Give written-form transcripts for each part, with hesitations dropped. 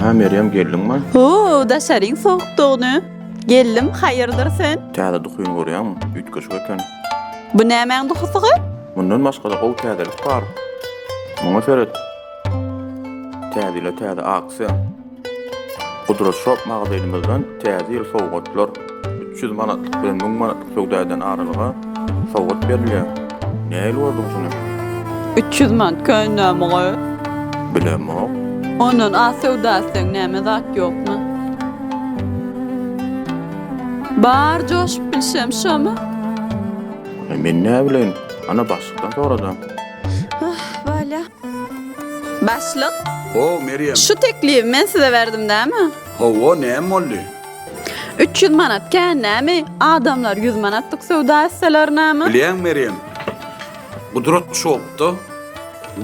Hä Merýem geldiňmi? Hoo, daşaryň sowukdygyny. Geldim, haýyrdyr sen? Täze duhyny görýäňmi? Üýtgeşik eken. Bu nämäň duhusygy? Mundan başga-da gowy täzelik bar. Muňa seret. Täze ýyla täze aksiýa. Gudrat Shop magazynymyzdan Täze ýyl sowgatlar. 300 manatlyk bilen 1000 manatlyk söwda eden aralyga sowgat berilýär. Nähili gördüň şuny? 300 manat kän näme-oý? Bilemok. Ondan az söwda etseň näme zat ýokmy? Bar joşup bilşem şomy? Men näbileýin? Ana başlykdan sora-da. Ah, bolýa. Başlyk. Ho, Merýem. Şu teklibi men size berdim dämi? Hawa, näme boldy? 300 manat kän näme? Adamlar 100 manatlyk söwda etseler näme? Bilýäň, Merýem, Gudrat Shop-da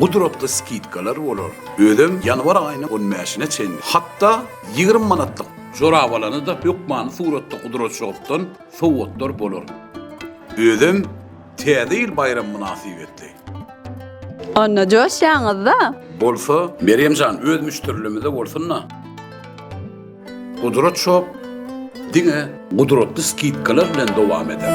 gudratly skidkalar bolar. Özem ýanwar aýynyň on bäşine çenli. Hatda 20 manatlyk jorap alana-da hökmany suratda Gudrat Shop-dan sowgatlar bolar. Özem Täze ýyl baýramy mynasybetli. Onda joşýaňyzda. Bolsa, Merýem jan, öz müşderilerimize bolsun-da. Gudrat Shop diňe gudratly skidkalar bilen dowam eder.